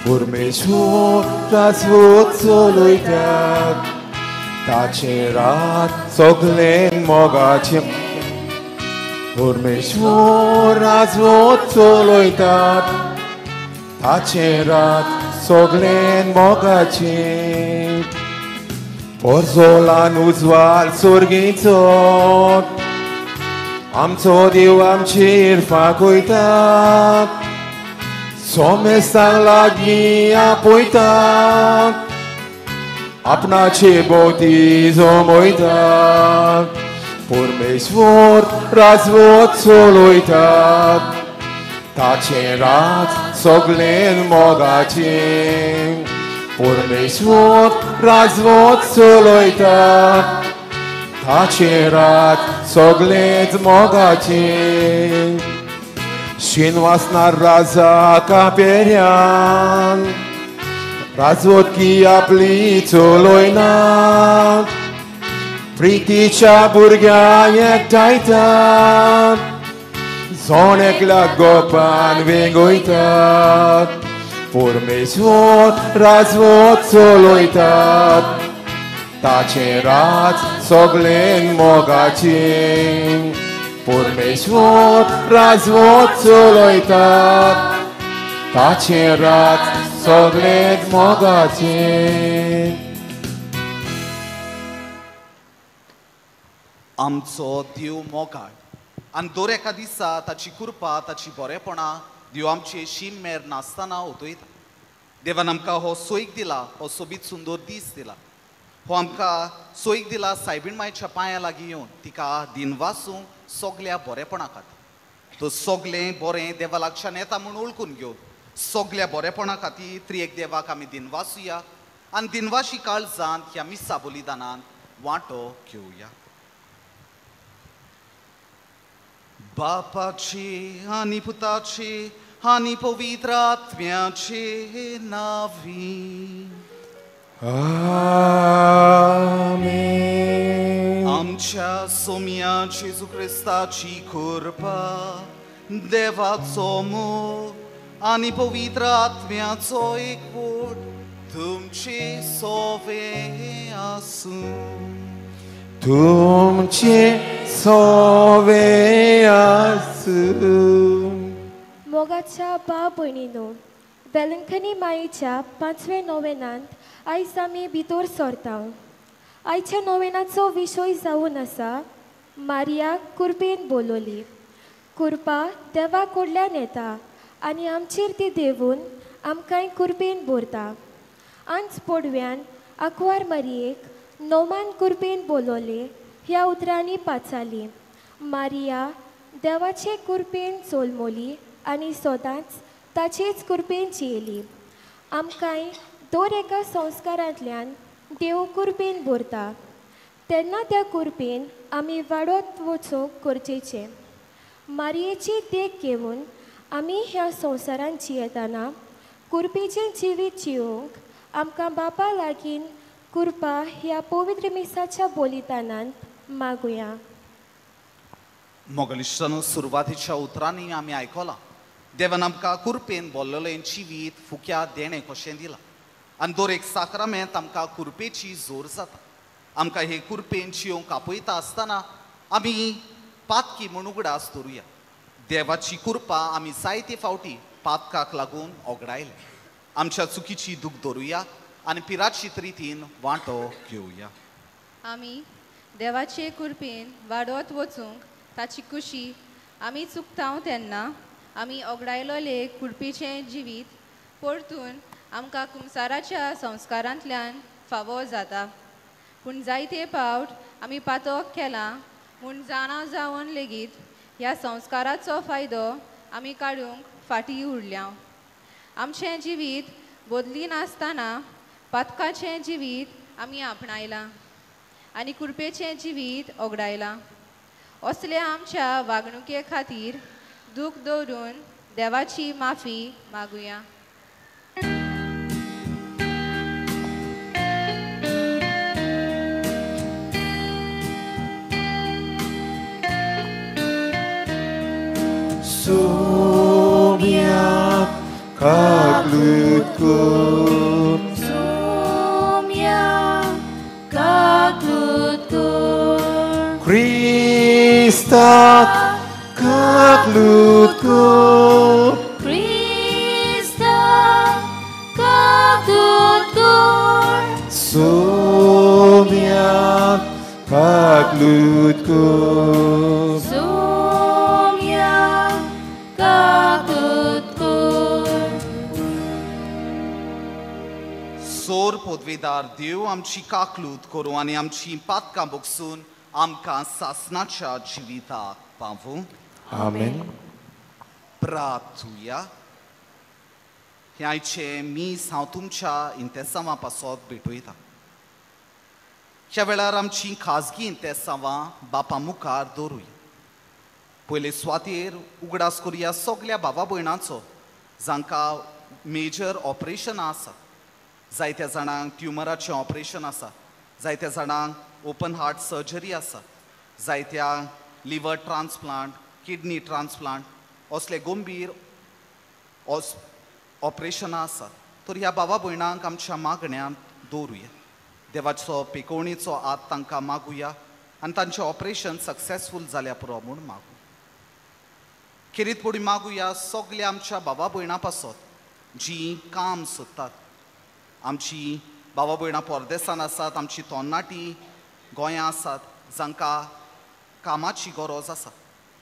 परमेश्वर राजवत चलयतात ताचें रात सगळें मोगाचें परमेश्वर राजवत चलयतात ताचें रात सगळें मोगाचें पोरजोलान उजवाल सुर्गीचो आमचो देव आमचेर फांकयता सोमेस्तांक लागीं आपयता आपणाचे भोंवती जमयता परमेश्वर राजवत चलयतात ताचें राज सगळें मोगाचें परमेश्वर राजवत चलयतात ताचें राज सगळेंच मोगाचें शिनवासनार राजा कापेऱ्यान राजवटकी आपली चलयना प्रितीच्या भुरग्यांक एकठांयता जण एकल्याक गोपान वेंगयतात परमेश्वर राजवत चलयतात ताचें राज सगळें मोगाचें परमेश्वर राजवत चलयतात ताचें राज सगळें मोगाचें. आमचो देव मोगाळ आनी दर एका दिसा ताची कृपा ताची बरेपणां देव आमचे शीम मेर नासतना उतयता. देवान आमकां हो सोयीक दिला, हो सोबीत सुंदर दीस दिला, हो आमकां सोयीक दिला सायबीण मायच्या पांया लागीं येवन तिका दिनवासूंक सगल्या बरेपणा खातीर. तो सगळें बरें देवा लागच्यान येता म्हूण वळखून घेवन सगल्या बरेपणा खातीर त्रिएक देवाक आमी दिनवासुया आनी दिनवाशी काळजांत ह्या मिसा बलिदानान वांटो घेवया. बापाची आनी पुताची आनी पवित्र आत्म्याचे नांवी आमेन. आमच्या सोम्या जेजू क्रिस्ताची कृपा, देवाचो मोग आनी पवित्र आत्म्याचो एकवट तुमचे सोवे आसूं. तुमचे सोवे आसूं. मोगाच्या भाव भयणीनो, वेलंकनी माईच्या पांचवे नोवेनांत आयज आमी भितर सरता. आयच्या नोवेनाचो विशय जावन आसा मारिया कुरपेन बोलवली. कुरपा देवा कडल्यान येता आनी आमचेर ती देवून आमकांय कुरपेन भरता. आंच पडव्यान आंकवार मारयेक नोमान कुरपेन बोलवले ह्या उतरांनी पाचाली. मारिया देवाचे कुरपेन चोलमोली आनी सदांच ताचेच कुरपेन जियेली. आमकांय दर एका संस्कारांतल्यान देव कुरपेन भरता तेन्ना त्या कुरपेन आमी वाडत वचूंक गरजेचें. मारयेची देख घेवन आमी ह्या संवसारांत जियेतना कुरपेचें जिवीत जियोवंक आमकां बापा लागीं कुरपा ह्या पवित्र मिसाच्या बलिदानांत मागुया. मोगलिश्टानो, सुरवातीच्या उतरांनी आमी आयकलां देवान आमकां कुरपेन बोल्ललें जिवीत फुक्या देणें कशें दिलां आनी दर एक साक्रामेंत आमकां कुरपेची जोर जाता. आमकां हे कुरपेन जियोवंक आपयता आसतना आमी पातकी म्हूण उगडास दवरुया. देवाची कृपा आमी जायते फावटी पातकाक लागून ओगडायले. आमच्या चुकीची दूख दवरुया आनी पिराचीत रितीन वांटो घेवया. आमी देवाचे कुरपेन वाडत वचूंक ताची कुशी आमी चुकता तेन्ना आमी ओगडायलोले कुरपेचें जिवीत परतून आमकां कुमसाराच्या संस्कारांतल्यान फावो जाता. पूण जायते पावट आमी पातक केलां म्हूण जाणा जावन लेगीत ह्या संस्काराचो फायदो आमी काडूंक फाटीं उरल्या. आमचें जिवीत बदली नासतना पातकाचें जिवीत आमी आपणायलां आनी कुरपेचें जिवीत ओगडायलां. असल्या आमच्या वागणुके खातीर दूख दवरून देवाची माफी मागुया. सोम्याक काकलूत कर. सोम्या काकलूत कर. क्रिस्ताक काकलूत कर. क्रिस्ताक काकलूत कर. सोम्या काकलूत कर. सोम्या काकलूत कर. सोर पदवीदार देव आमची काकलूत करूं आनी आमची पातकां भोगसून आमकां सासनाच्या जिविताक पावूं. आमेन. प्रार्थुया. हें आयचें मीस हांव तुमच्या इंतेसांवां पासत भेटयता. ह्या वेळार आमची खाजगी इंतेसांवां बापा मुखार दवरुया. पयले सुवातेर उगडास करुया सगल्या भावा भयणांचो जांकां मेजर ऑपरेशनां आसा. जायत्या जाणांक ट्युमराचें ऑपरेशन आसा, जायत्या जाणांक ओपन हार्ट सर्जरी आसा, जायत्या लिवर ट्रान्सप्लांट, किडनी ट्रान्सप्लांट असले गंभीर ऑपरेशनां आसात. तर ह्या भावा भयणांक आमच्या मागण्यांत दवरुया. देवाचो पेकोवणेचो हात तांकां मागुया आनी तांचें ऑपरेशन सक्सेसफूल जाल्या पुरो म्हूण मागू. खेरीत पडी मागुया सगल्या आमच्या भावा भयणां पासत जीं काम सोदतात. आमची भावा भयणां परदेसान आसात, आमची तरणाटी गोंयां आसात जांकां कामाची गरज आसा,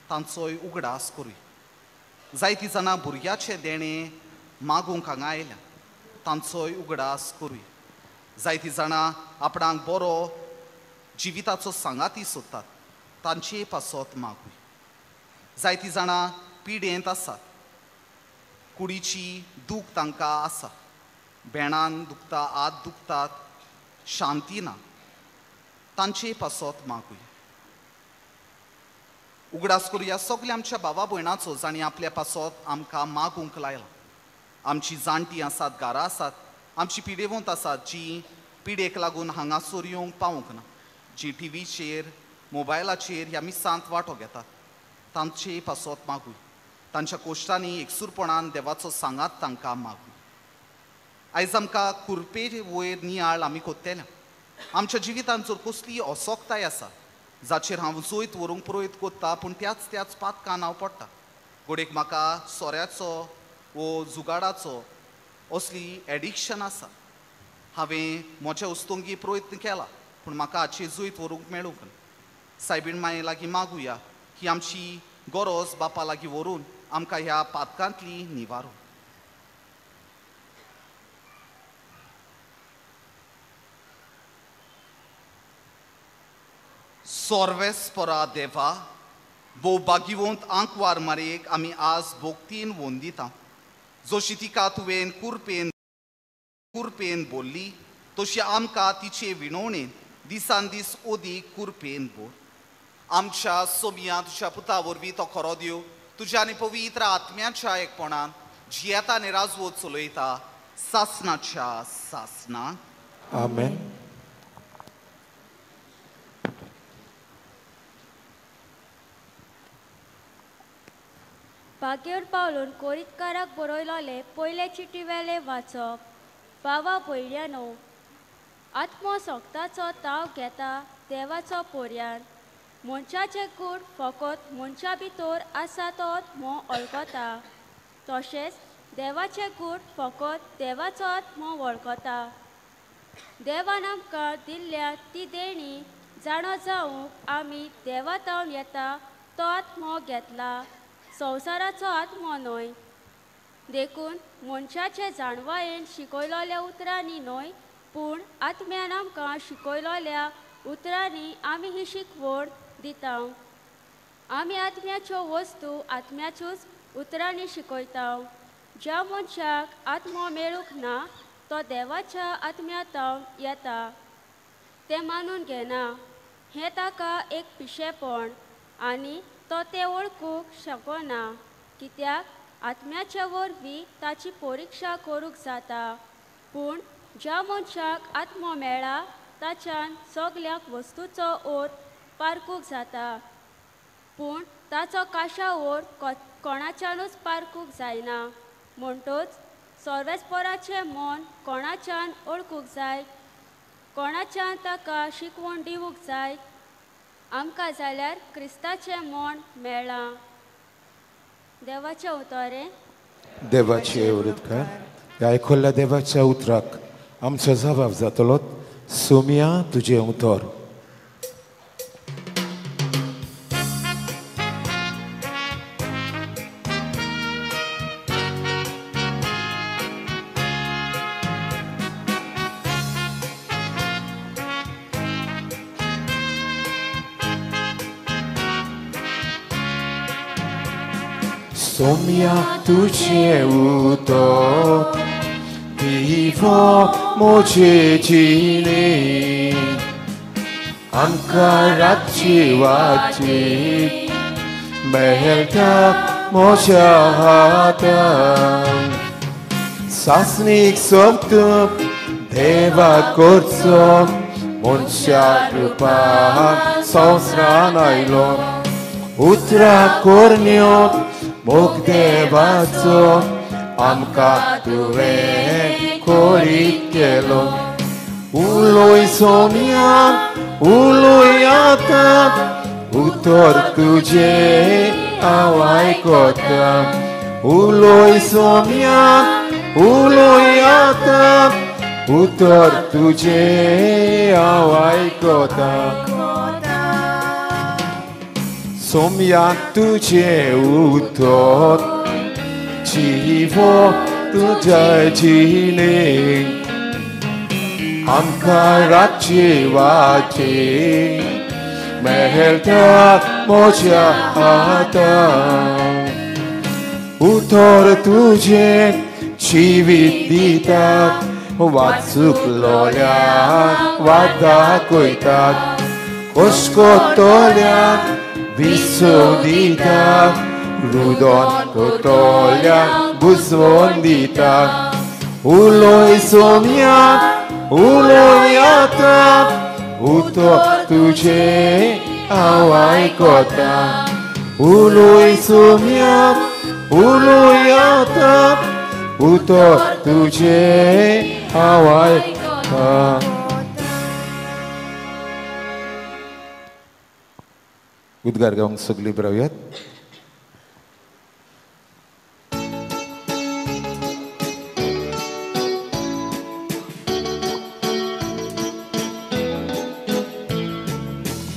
तांचोय उगडास करुया. जायतीं जाणां भुरग्याचें देणें मागूंक हांगा आयल्या, तांचोय उगडास करुया. जायतीं जाणां आपणाक बरो जिविताचो सांगाती सोदतात, तांचे पासत मागूया. जायतीं जाणां पिडेंत आसात, कुडीची दूख तांकां आसा, भेणान दुखता, हात दुखतात, शांती ना, तांचे पासत मागूया. उगडास करुया सगल्या आमच्या भावा भयणाचो जांणी आपल्या पासत आमकां मागूंक लायला. आमची जाणटी आसात, घरां आसात, आमची पिडेवंत आसात जी पिडेक लागून हांगासर येवंक पावूंक ना, जी टिवीचेर मोबायलाचेर ह्या मिसांत वांटो घेतात, तांचे पासत मागूया. तांच्या कोश्टांनी एकसूरपणान देवाचो सांगात तांकां मागूया. आयज आमकां कुरपे वयर नियाळ आमी कोत्तेल्या. आमच्या जिवितांत जर कसली असोक्ताय आसा जाचेर हांव जैत व्हरूंक प्रयत्न कोत्ता पूण त्याच त्याच पातकान हांव पडटा. घडयेक म्हाका सोऱ्याचो वो जुगाडाचो असली एडिक्शन आसा. हांवें म्हज्या वस्तुंगी प्रयत्न केला पूण म्हाका हाचेर जैत व्हरूंक मेळूंक ना. सायबीण माये लागीं मागुया ही आमची गरज बापा लागीं व्हरून आमकां ह्या पातकांतली निवारूं. सोर्वेस्परा देवा, भोव भाग्यवंत आंकवार मारयेक आमी आज भोक्तीन वंदिता. जशी तिका तुवें कुरपेन कुरपेन बोल्ली तशी आमकां तिचे विणवणेन दिसान दीस ओदीक कुरपेन बोल. आमच्या सोमिया तुज्या पुता वरवीं तो खरो देव तुज्या आनी पवित्र आत्म्याच्या एकपणान जियेता आनी राजवत चलयता सासनाच्या सासना. आमेन. भाग्यर पावलून कोरितकाराक बरयलोले पयले चिटी वेले वाचप. बाबा भयऱ्यानो, आत्मो सोगताचो ताव घेता देवाचो पोरयान. मनशाचें गूण फकत मनशा भितर आसा तो आत्मो वळखता, तशेंच देवाचें गूण फकत देवाचो आत्मो वळखता. देवान आमकां दिल्ल्या ती देणी जाणो जावंक आमी देवा तावन येता तो आत्मो घेतला, संवसाराचो आत्मो न्हय. देखून मनशाचे जाणवायेन शिकयलोल्या उतरांनी न्हय पूण आत्म्यान आमकां शिकयलोल्या उतरांनी आमी ही शिकवण दिता. आमी आत्म्याच्यो वस्तू आत्म्याच्योच उतरांनी शिकयता. ज्या मनशाक आत्मो मेळूंक ना तो देवाच्या आत्म्या तावन येता तें मानून घेना. हें ताका एक पिशेपण आनी तो तें वळखूंक शकना, कित्याक आत्म्याच्या वरवीं ताची परिक्षा करूंक जाता. पूण ज्या मनशाक आत्मो मेळ्ळा ताच्यान सगल्याक वस्तूचो अर्थ पारखूंक जाता, पूण ताचो काशा ओर कोणाच्यानूच पारखूंक जायना. म्हणटच सर्वेस्पोराचें मन कोणाच्यान ओळखूंक जाय, कोणाच्यान ताका शिकवण दिवंक जाय. आमकां जाल्यार क्रिस्ताचें मन मेळ्ळां. देवाचें उतर. देवाचे उतकार ह्या आयकल्ल्या देवाच्या उतराक आमचो जबाब जातलो. सोम्या तुजें उतर. सोम्या तुझे उतर दिवो म्हजे जिणे, आमकां रातची वाटेक मेळटा म्हज्या हातान. सासणीक सोबत देवा करचो मनशा रुपान संवसारान आयलो. उतरां करण्यो मोग देवाचो आमकां तुवें कोरीत केलो. उलोय सोम्या उलोय आतां, उतर तुजें हांव आयकतां. उलोय सोम्या उलोय आतां, उतर तुजें हांव आयकतां. सोम्या तुजें उतर जिवो तुज्या जिणे, आमकां रातचे वाटेक मेळटा म्हज्या हातान. उतर तुजें जिवीत दितात, वाचुकलोल्याक वाट दाखयतात, कोसकोतल्याक विसव दिता, रुदोन कोतोल्याक बुजवोन दिता. उलोय सोम्या उलोय आतां, उतर तुजें हांव आयकतां. उलोय सोम्या उलोय आतां, उतर तुजें हांव आयकतां. उद्गार गावंक सगळीं बरोवयात.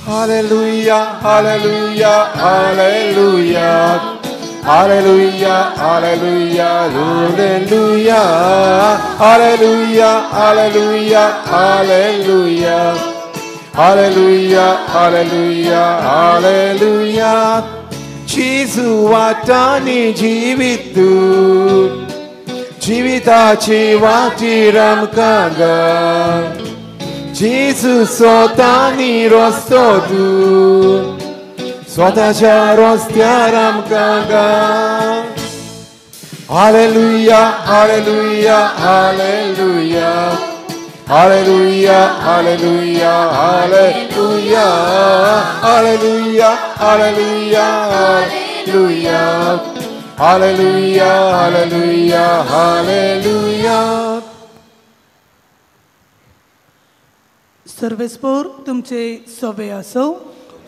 Hallelujah, hallelujah, hallelujah, hallelujah, hallelujah, hallelujah, hallelujah, hallelujah, hallelujah, hallelujah, hallelujah, hallelujah. जेजू वाटांनी जिवीत तूं, जिविताची वाटेर आमकां घाल. जेजू स्वतानी रस्तो तूं, स्वताच्या रस्त्यार आमकां घाल. Hallelujah, hallelujah, hallelujah, hallelujah, hallelujah, hallelujah, hallelujah, hallelujah, hallelujah, hallelujah, hallelujah, hallelujah. सर्वेस्पोर तुमचे सवे आसो,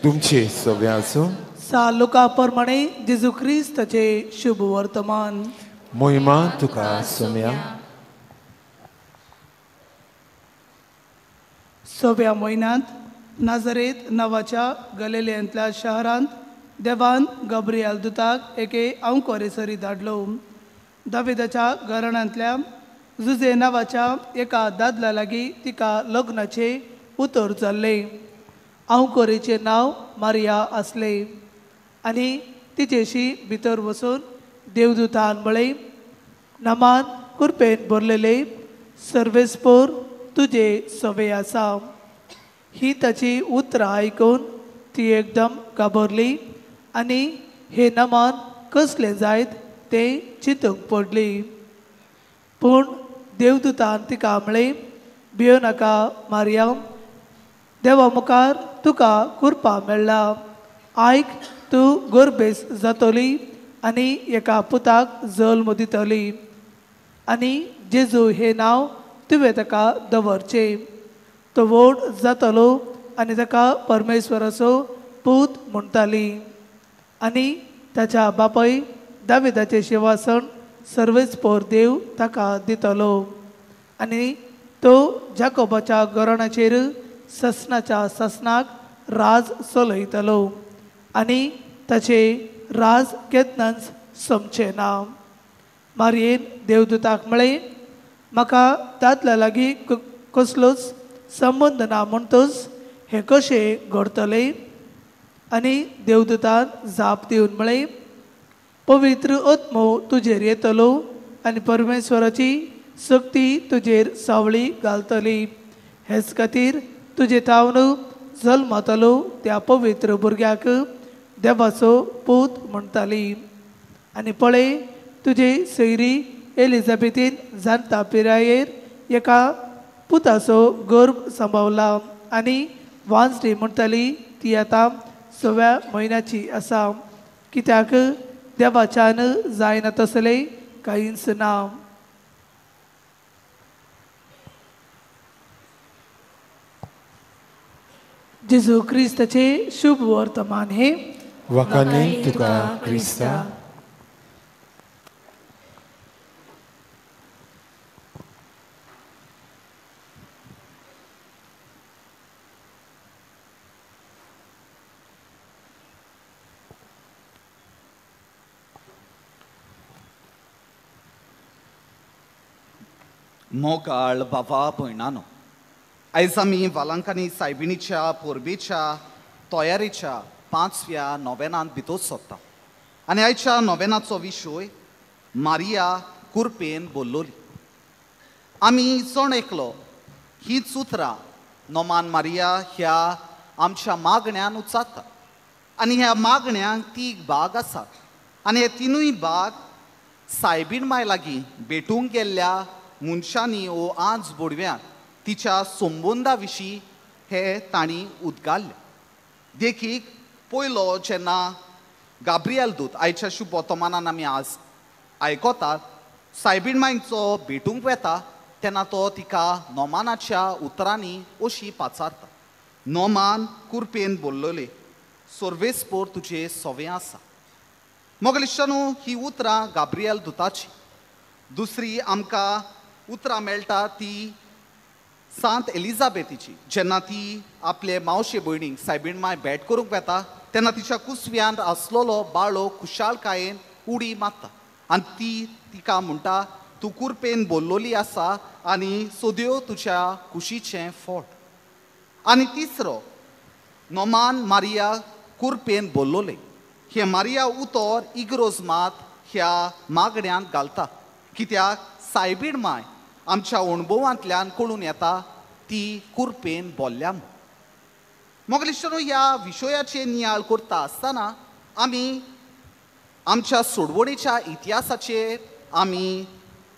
तुमचे सवे आसो. सा लोका प्रमाणे जेजू क्रिस्ताचे शुभ वर्तमान. मोहिमा तुका सोम्या. सव्या म्हयन्यांत नाझरेत नांवाच्या गलिलेंतल्या शहरांत देवान गब्रियल दुताक एके आंवकोरेसरी धाडलो. दाविदाच्या घराण्यांतल्या जुजे नांवाच्या एका दादल्या लागीं तिका लग्नाचें उतर जाल्लें. आंवकोरेचें नांव मारिया आसलें आनी तिचेशी भितर वचून देवदूतान म्हळें, नामान कुरपेन भरलेले सर्वेस्पोर तुजे सवे आसा. ही ताची उतरां आयकून ती एकदम घाबरली आनी हे नमान कसलें जायत तें चिंतूंक पडली. पूण देवदूतान तिका म्हळें, भियो नाका मारिया, देवा मुखार तुका कृपा मेळ्ळा. आयक, तूं गोरबेस जातली आनी एका पुताक जल्म दितली आनी जेजू हें नांव तुवें ताका दवरचें. तो व्हड जातलो आनी ताका परमेश्वराचो पूत म्हणटाली. आनी ताच्या बापाय दाविदाचें शिंवासन सर्वेस्पोर देव ताका दितलो आनी तो जाकोबाच्या घराण्याचेर ससनाच्या ससनाक राज चलयतलो आनी ताचे राज केन्नाच सोंपचें ना. मारयेन देवदूताक म्हळें, म्हाका दादल्या लागीं कसलोच संबंद ना म्हणटच हें कशें घडतलें? आनी देवदूतान जाप दिवन म्हळें, पवित्र आत्मो तुजेर येतलो आनी परमेश्वराची शक्ती तुजेर सावळी घालतली. हेच खातीर तुजे थावन जल्मतलो त्या पवित्र भुरग्याक देवाचो पूत म्हणटाली. आनी पळय, तुजे सैरी एलिझाबेथीन जाणता पिरायेर एका पुताचो गर्भ सांबावला आनी वांजडी म्हणटाली ती आतां 6व्या म्हयन्याची आसा, कित्याक देवाच्यान जायना तसलें कांयच ना. जेजू क्रिस्ताचे शुभ वर्तमान हे. वखाने तुका क्रिस्ता. मोगाळ बाबा भयणानो, आयज आमी वालांकानी सायबिणीच्या परबेच्या तयारेच्या 5व्या नोवेनांत भितर सोदता आनी आयच्या नोवेनाचो विशय मारिया कुरपेन बोल्लोली. आमी जण एकलो हीच उतरां नोमान मारिया ह्या आमच्या मागण्यान उच्चारता आनी ह्या मागण्यांक 3 भाग आसात आनी हे 3 भाग सायबीण माय लागीं भेटूंक गेल्ल्या मनशांनी ओ आज बोडव्यान तिच्या संबंदा विशीं हे तांणी उदगारले. देखीक पयलो, जेन्ना गाब्रियल दूत आयच्या शुभ वर्तमानान आमी आज आयकतात सायबीण मांयचो भेटूंक वेता तेन्ना तो तिका नोमानाच्या उतरांनी अशी पाचारता, नोमान कुरपेन बोल्लोले सर्वेस्पोर तुजे सवें आसा. मोगलिश्टानू, ही उतरां गाब्रियल दुताची. दुसरी आमकां उतरां मेळटा ती सांत एलिझाबेथीची, जेन्ना ती आपले मावशे भयणीक सायबीण माय भेट करूंक वेता तेन्ना तिच्या कुसव्यांत आसलेलो बाळो खुशालकायेन उडी मारता आनी ती तिका म्हणटा, तूं कुरपेन बोल्लोली आसा आनी सद्यो तुज्या कुशीचें फोट. आनी तिसरो, नोमान मारिया कुरपेन बोल्लोले हें मारिया उतर इग्रोज मात ह्या मागण्यांत घालता, कित्याक सायबीण माय आमच्या अणभवांतल्यान कळून येता ती कुरपेन बोल्ल्या. मोगलिश्टानो, ह्या विशयाचे नियाळ करता आसतना आमी आमच्या सोडवणेच्या इतिहासाचेर आमी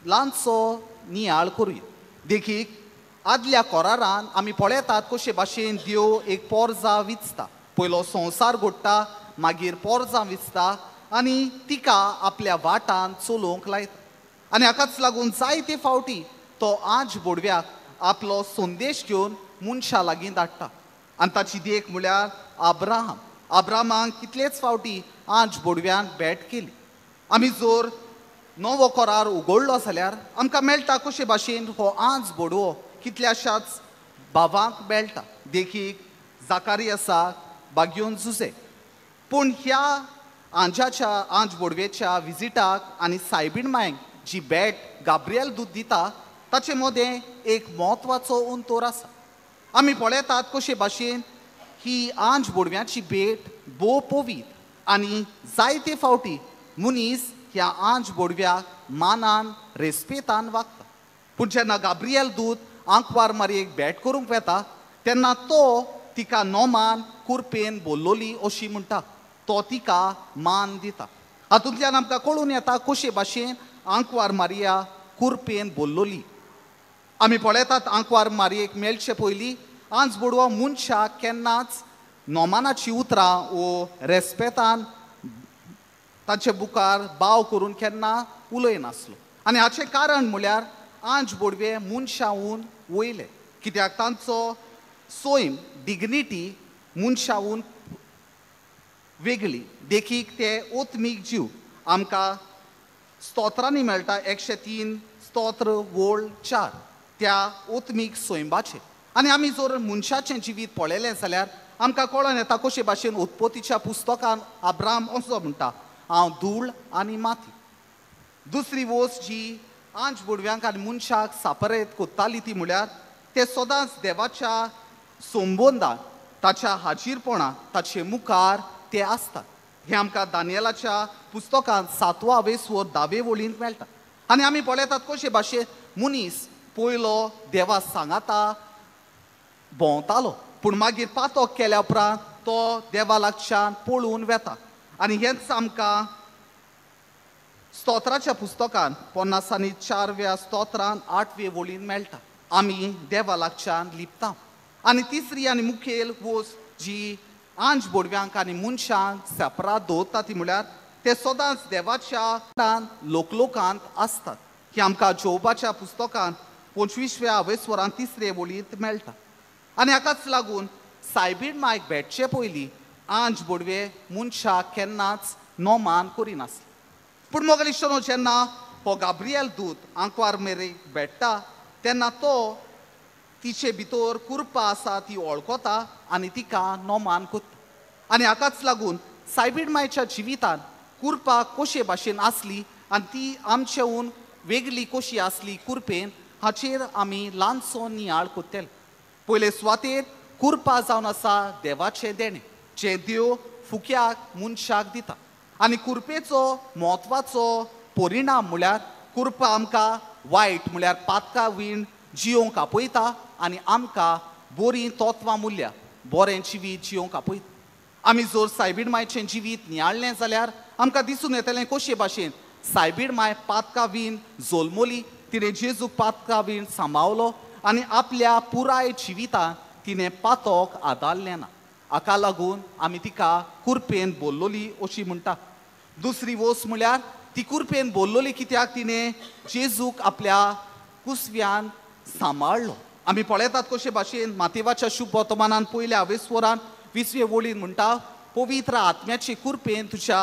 ल्हानसो नियाळ करुया. देखीक, आदल्या कोरारान आमी पळयतात कशे भाशेन देव एक पोरजा विचता, पयलो संवसार घडटा, मागीर पोरजां विचता आनी तिका आपल्या वाटान चलोवंक लायता आनी हाकाच लागून जायते फावटी तो आज बोडव्याक आपलो संदेश घेवन मनशां लागीं धाडटा आनी ताची देख म्हळ्यार आब्राहाम. आब्राहामाक कितलेच फावटी आज बोडव्यान भेट केली. आमी जर नवो करार उगडलो जाल्यार आमकां मेळटा कशे भाशेन हो आज बोडवो कितल्याशाच भावांक मेळटा. देखीक जाकारियासाक, बाग्योन जुजे. पूण ह्या आंजाच्या आंज बोडवेच्या विजिटाक आनी सायबीण मायक जी भेट गाब्रियल दूत दिता ताचे मदें एक म्हत्वाचो अंतर आसा. आमी पळयतात कशे भाशेन ही आंज बोडव्याची भेट भोव पवीत आनी जायते फावटी मनीस ह्या आंज बोडव्याक मानान रेस्पेतान वागता. पूण जेन्ना गाब्रियल दूत आंकवार मारयेक भेट करूंक वेता तेन्ना तो तिका नोमान कुरपेन बोल्लोली अशी म्हणटा, तो तिका मान दिता. हातूंतल्यान आमकां कळून येता कशे भाशेन आंकवार मारिया कुरपेन बोल्लोली. आमी पळयतात आंकवार मारयेक मेळचे पयलीं आंज बोडवो मनशाक केन्नाच नोमानाची उतरां वो रेस्पेतान ताचे बुकार बाव करून केन्ना उलयनासलो. आनी हाचें कारण म्हळ्यार आंज बोडवे मनशाहून वयले, कित्याक तांचो सोयम डिग्निटी मनशाहून वेगळी. देखीक ते ओत्मीक जीव आमकां स्तोत्रांनी मेळटा 103 स्तोत्र वोळ 4 त्या ओत्मीक सोयंबाचें. आनी आमी जर मनशाचें जिवीत पळयलें जाल्यार आमकां कळोन येता कशे भाशेन उत्पत्तीच्या पुस्तकान अब्राम असो म्हणटा, हांव धूळ आनी माती. दुसरी वस्त जी आंज बोडव्यांक आनी मनशाक सापरेत कोत्ताली ती म्हळ्यार ते सदांच देवाच्या संबंदान, ताच्या हाजीरपणान, ताचे मुखार ते आसतात. हें आमकां दानियलाच्या पुस्तकांत 7व्या वेसवर 10वे वळींत मेळटा. आनी आमी पळयतात कशे भाशेन मनीस पयलो देवा सांगाता भोंवतालो, पूण मागीर पातक केल्या उपरांत तो देवा लागच्यान पळून वेता. आनी हेंच आमकां स्तोत्राच्या पुस्तकान 54व्या स्तोत्रान 8वे वळीन मेळटा, आमी देवा लागच्यान लिपता. आनी तिसरी आनी मुखेल वस्त जी आंज बोडव्यांक आनी मनशांक सेपरात दवरता ती म्हळ्यार ते सदांच देवाच्या लोकलोकांत आसतात. ही आमकां जोबाच्या पुस्तकान 25व्या वेसवरान 3रे वळींत मेळटा. आनी हाकाच लागून सायबीण मायक भेटचे पयलीं आंज बोडवे मनशाक केन्नाच नोमान करिनासले. पूण मोगलिश्टनो जेन्ना हो गाब्रियल दूत आंकवार मेरेक भेट्टा तेन्ना तो तिचे भितर कुरपा आसा ती वळखता आनी तिका नोमान कोत्ता. आनी हाकाच लागून सायबीण मायच्या जिवितान कुरपा कशे भाशेन आसली आनी ती आमचेहून वेगळी कशी आसली कुरपेन हाचेर आमी ल्हानसो नियाळ कोत्तले. पयले सुवातेर कुरपा जावन आसा देवाचें देणें जें देव फुक्याक मनशाक दिता. आनी कुरपेचो म्हत्वाचो परिणाम म्हळ्यार कुरपा आमकां वायट म्हळ्यार पातका वीण जियोंक आपयता आनी आमकां बरीं तत्वां मुल्यां बरें जिवीत जियोंक आपयता. आमी जर सायबीण मायचें जिवीत नियाळ्ळें जाल्यार आमकां दिसून येतलें कशे भाशेन सायबीण माय पातका वीण जल्मली, तिणें जेजूक पातका वीण सांबावलो आनी आपल्या पुराय जिवितान तिणें पातक आदारलें ना. हाका लागून आमी तिका कुरपेन बोल्लोली अशी म्हणटा. दुसरी वस्त म्हळ्यार ती कुरपेन बोल्लोली कित्याक तिणें जेजूक आपल्या कुसव्यान सांबाळ्ळो. आमी पळयतात कशे भाशेन मातेवाच्या शुभ वर्तमानान पयल्या वेसवरान 20वे वळीन म्हणटा, पवित्र आत्म्याचे कुरपेन तुज्या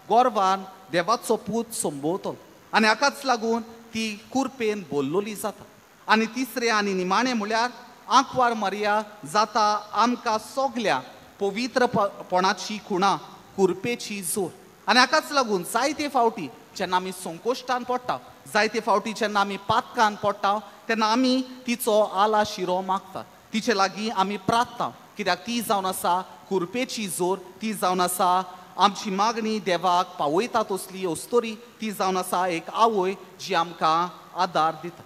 गोरवान देवाचो पूत संबोवतलो. आनी हाकाच लागून ती कुरपेन बोल्लोली जाता. आनी तिसरें आनी निमाणें म्हळ्यार आंकवार मारिया जाता आमकां सगल्या पवित्रपणाची खुणा, कुरपेची जोर. आनी हाकाच लागून जायते फावटी जेन्ना आमी संकोश्टान पडटा, जायते फावटी जेन्ना आमी पातकान पडटा तेन्ना आमी तिचो आला शिरो मागता, तिचे लागीं आमी प्रार्थना, कित्याक ती जावन आसा कुरपेची जोर, ती जावन आसा आमची मागणी देवाक पावयता तसली अस्तोरी, ती जावन आसा एक आवय जी आमकां आदार दिता.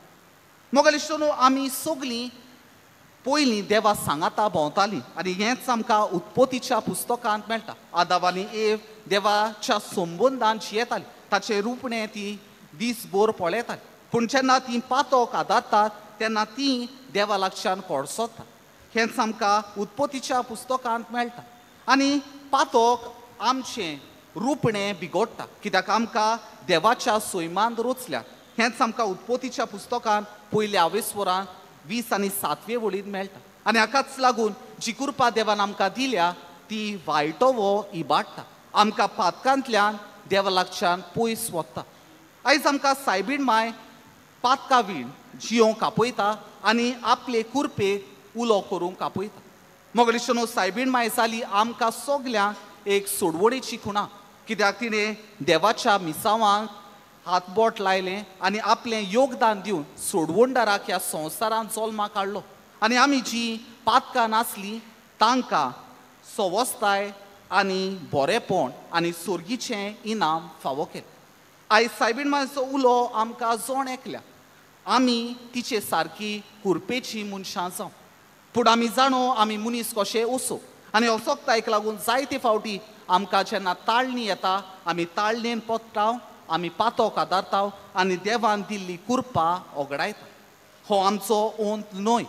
मोगलिश्टो आमी सगळीं पयलीं देवा सांगाता भोंवतालीं आनी हेंच आमकां उत्पत्तीच्या पुस्तकांत मेळटा. आदाव आनी एव देवाच्या संबंदान जियेताली, ताचें रुपणें ती दीसभर पळयताली. पूण जेन्ना ती पातक आदारतात तेन्ना ती देवा लागच्यान कोडसोतात. हेंच आमकां उत्पत्तीच्या पुस्तकांत मेळटा. आनी पातक आमचें रुपणें बिगोडटा कित्याक आमकां देवाच्या सैमान रचल्या. हेंच आमकां उत्पत्तीच्या पुस्तकांत पयल्या आवेस्वरान 20 आनी 7वे वळींत मेळटा. आनी हाकाच लागून जी कृपा देवान आमकां दिल्या ती वायटोवो इबाडटा, आमकां पातकांतल्यान देवा लागच्यान पयस वता. आयज आमकां सायबीण माय पातका वीण जियोंक आपयता आनी आपले कुरपेक उलो करूंक आपयता. मोगलिश्टनो सायबीण माय जाली आमकां सगल्यांक एक सोडवणेची खुणा, कित्याक तिणें देवाच्या मिसावांक हातबोट लायलें आनी आपलें योगदान दिवन सोडवणदाराक ह्या संवसारांत जल्माक हाडलो. आनी आमी जी पातकां नासलीं तांकां सवस्ताय आनी बरेंपण आनी सोर्गीचें इनाम फावो केलें. आयज सायबीण मायचो उलो आमकां जण एकल्या, आमी तिचे सारकी कुरपेची मनशां जावं, पूण आमी जाणो आमी मनीस कशे असो. आनी असोकतायक लागून जायते फावटी आमकां जेन्ना ताळणी येता आमी ताळणेन पडटा, आमी पातक आदारता आनी देवान दिल्ली कुरपा ओगडायता. हो आमचो ओंत न्हय.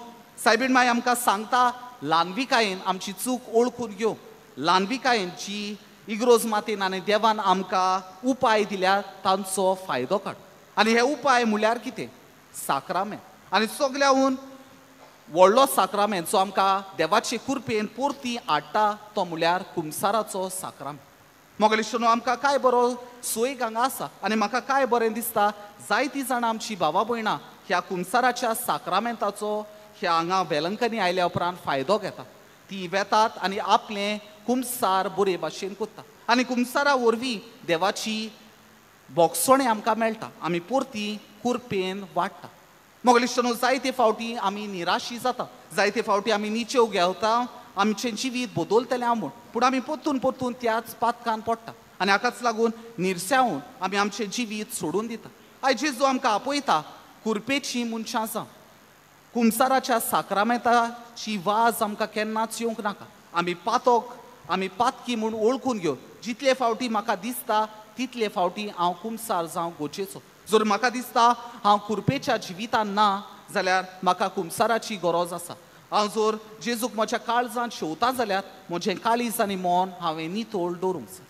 सायबीण माय आमकां सांगता ल्हानविकायेन आमची चूक ओळखून घेवंक, ल्हानविकायेन जी इग्रोज मातेन आनी देवान आमकां उपाय दिल्या तांचो फायदो काड. आनी हे उपाय म्हणल्यार कितें? साक्रामेंत. आनी सगल्याहून व्हडलो साक्रामेंत जो आमकां देवाचे कुरपेन परती हाडटा तो म्हणल्यार कुमसाराचो साक्रामेंत. मोगेलेश्वरनो, आमकां काय बरो सोयीक हांगा आसा आनी म्हाका काय बरें दिसता, जायतीं जाणां आमची भावा भयणां ह्या कुमसाराच्या साक्रामेंताचो ह्या हांगा वेलंकनी आयल्या उपरांत फायदो घेता. ती वेतात आनी आपलें कुमसार बरे भाशेन करता आनी कुमसारा वरवीं देवाची बोगसणें आमकां मेळटा, आमी परती कुरपेन वाडटा. मोगेलेश्वरनो, जायते फावटी आमी निराशी जाता, जायते फावटी आमी निचेव घेवता आमचें जिवीत बदलतलें हांव म्हूण, पूण आमी परतून परतून त्याच पातकान पडटा आनी हाकाच लागून निर्स्यावून आमी आमचें जिवीत सोडून दिता. आयज जेजू आमकां आपयता कुरपेची मनशां जावं. कुमसाराच्या साक्रामेंताची वाज आमकां केन्नाच येवंक नाका. आमी पातक, आमी पातकी म्हूण वळखून घेवन जितले फावटी म्हाका दिसता तितले फावटी हांव कुमसार जावंक गरजेचो. जर म्हाका दिसता हांव कुरपेच्या जिवितान ना जाल्यार म्हाका कुमसाराची गरज आसा. हांव जर जेजूक म्हज्या काळजान शेवता जाल्यार म्हजें काळीज आनी मन हांवें नितळ दवरूंक जाय.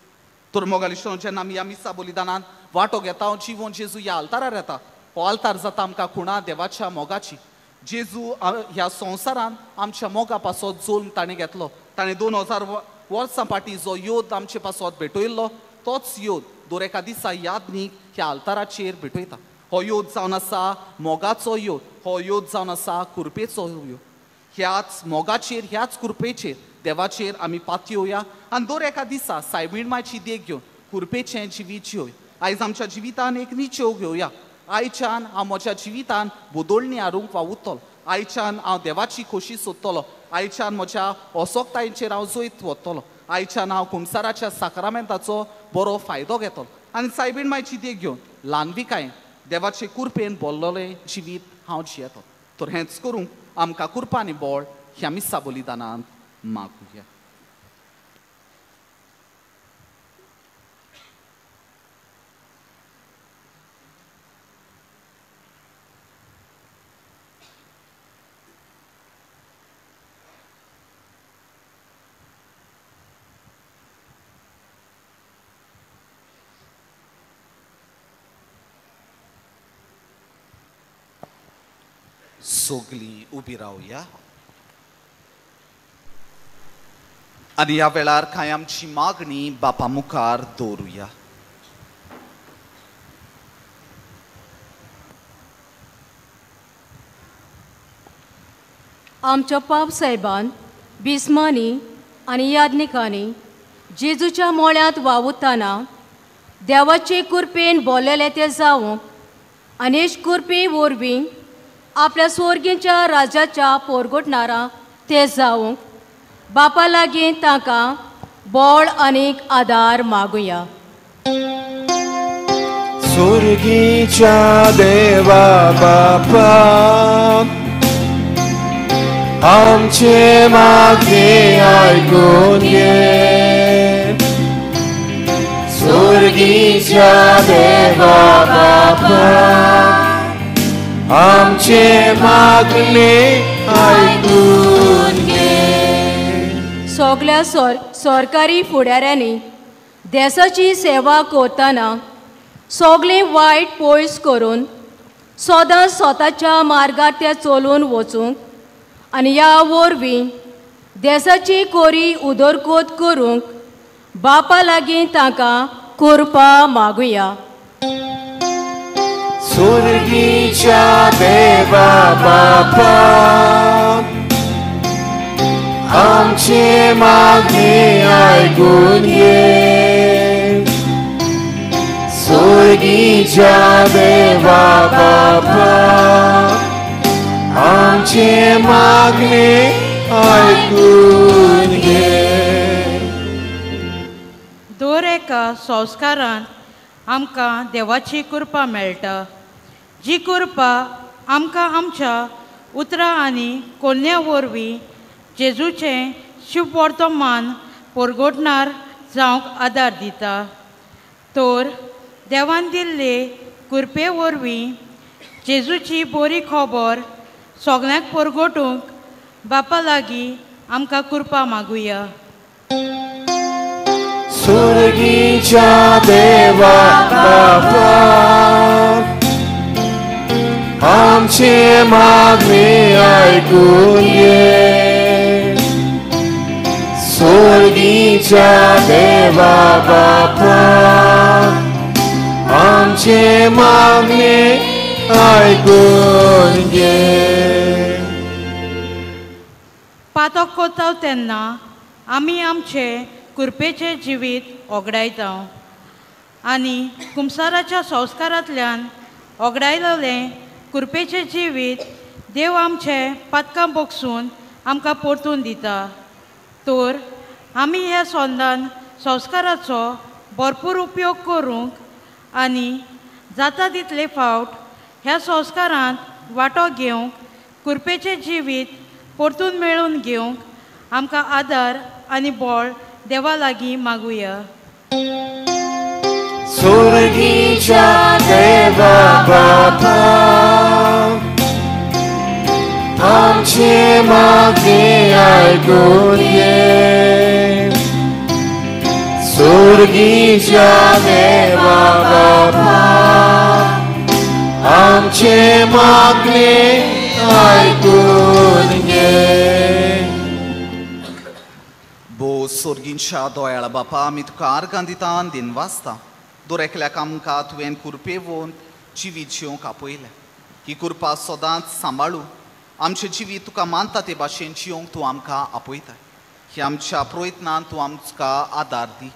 तर मोगालिश्टो, जेन्ना आमी ह्या मिसा बलिदानान वांटो घेता, जिवन जेजू ह्या आल्तारार येता, हो आल्तार जाता आमकां खुणा देवाच्या मोगाची. जेजू ह्या संवसारान आमच्या मोगा पासत जल्म ताणें घेतलो. ताणें 2000 वर्सां फाटीं जो योद आमचे पासत भेटयल्लो तोच योद दर एका दिसा यादनीक ह्या आल्ताराचेर भेटयता. हो योद जावन आसा मोगाचो योद, हो योद जावन आसा कुरपेचो योद. ह्याच मोगाचेर, ह्याच कुरपेचेर देवाचेर आमी पातयेवया आनी दर एका दिसा सायबीण मायची देख घेवन कुरपेचें जिवीत जिवया. आयज आमच्या जिवितान एक निचेव घेवया. आयच्यान हांव म्हज्या जिवितान बदलणी हाडूंक वावुरतलो. आयच्यान हांव देवाची खोशी सोदतलो. आयच्यान म्हज्या असोक्तायेचेर हांव जैत वतलो. आयच्यान हांव कुमसाराच्या साक्रामेंताचो बरो फायदो घेतलो आनी सायबीण मायची देख घेवन ल्हानविकायेन देवाचे कुरपेन बोल्लोलें जिवीत हांव जियेतलो. तर हेंच करूंक आमकां कुरपा आनी बळ ह्या मिसा बलिदानांत मागुया. सगळीं उबी रावया आनी ह्या वेळार कांय आमची मागणी बापा मुखार दवरुया. आमच्या पाप साहेबान बिस्मानी आनी याज्ञिकांनी जेजूच्या मोळ्यांत वावुरतना देवाचे कुरपेन बोल्लेले ते जावंक आनी कुरपे वरवीं आपल्या स्वर्गीच्या राजाच्या पोरगोटणारा ते जावंक बापा लागीं तांकां बळ आनीक आदार मागुया. स्वर्गीच्या देवा बापा, आमचे मागणे आयकून घे. स्वर्गीच्या देवा बापा, आमचे मागणे आयकून घे. सगल्या सरकारी फुडाऱ्यांनी देशाची सेवा करतना सगळें वायट पयस करून सदां स्वताच्या मार्गार ते चलून वचूंक आनी ह्या वरवीं देशाची कोरी उदरगत करूंक बापा लागीं तांकां कृपा मागुया. स्वर्गीच्या देवा बापा, आमचे मागणे आयकून घे. स्वर्गीच्या देवा बापा, आमचे मागणे आयकून घे. दर एका संस्कारान आमकां देवाची कृपा मेळटा, जी कृपा आमकां आमच्या उतरां आनी कोन्या वरवीं जेजूचें शुभवर्तमान परगटणार जावंक आदार दिता. तर देवान दिल्ले कृपे वरवीं जेजूची बरी खबर सगल्यांक परगटूंक बापा लागीं आमकां कृपा मागुया. स्वर्गीच्या देवा बापा, आमचे मागणे आयकून घे. सोर्गीच्या देवा बापा आमचे मागणे आयकून घे. पातक कोताव तेन्ना आमी आमचे कुरपेचें जिवीत ओगडायता आनी कुमसाराच्या संस्कारांतल्यान ओगडायलें कुरपेचें जिवीत देव आमचे पातकां बगसून आमकां परतून दिता. तर आमी ह्या सोंदान संस्काराचो भरपूर उपयोग करूंक आनी जाता तितले फावट ह्या संस्कारांत वांटो घेवंक कुरपेचें जिवीत परतून मेळून घेवंक आमकां आदार आनी बळ देवा लागीं मागुया. सोर्गीच्या देवा बापा आमचे मागणे आयकून घे. सोर्गीच्या देवा बापा आमचे मागणे आयकून घे. भो सोर्गींच्या दोयाळ बापा आमी तुका आर्गां दिता आनी दिन वाचता. दर एकल्याक आमकां तुवें कुरपेवन जिवीत जिवंक आपयलें. ही कुरपा सदांच सांबाळू आमचें जिवीत तुका मानता ते भाशेन जिवंक तूं आमकां आपयता. ही आमच्या प्रयत्नान तूं आमकां आदार दी.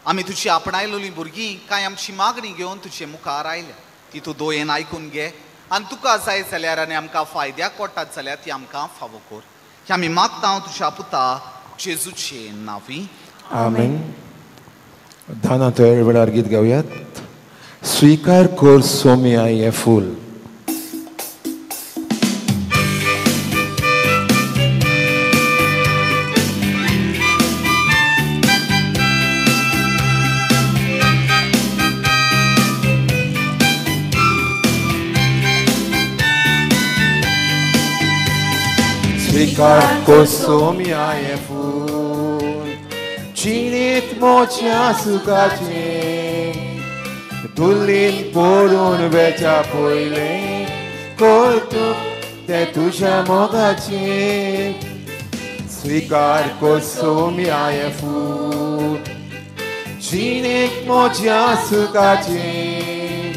आमी तुजी आपणायलेली भुरगीं कांय आमची मागणी घेवन तुजे मुखार आयल्या ती तूं दोयेन आयकून घे आनी तुका जाय जाल्यार आनी आमकां फायद्याक पडटात जाल्यार ती आमकां फावो कर. ही आमी मागता तुज्या पुता जेजूचे नांवी. आमेन. दाना तयार वेळार गीत गावयात. स्वीकार कर सोम्या हें फूल. स्वीकार कर सोम्या हें फूल जिणेंत मोच्या सुखाचें धुल्लीन पडून वेच्या पयलें कर्तुप तें तुज्या मोगाचें. स्वीकार कर सोम्या हें फूल जिणेंत मोच्या सुखाचें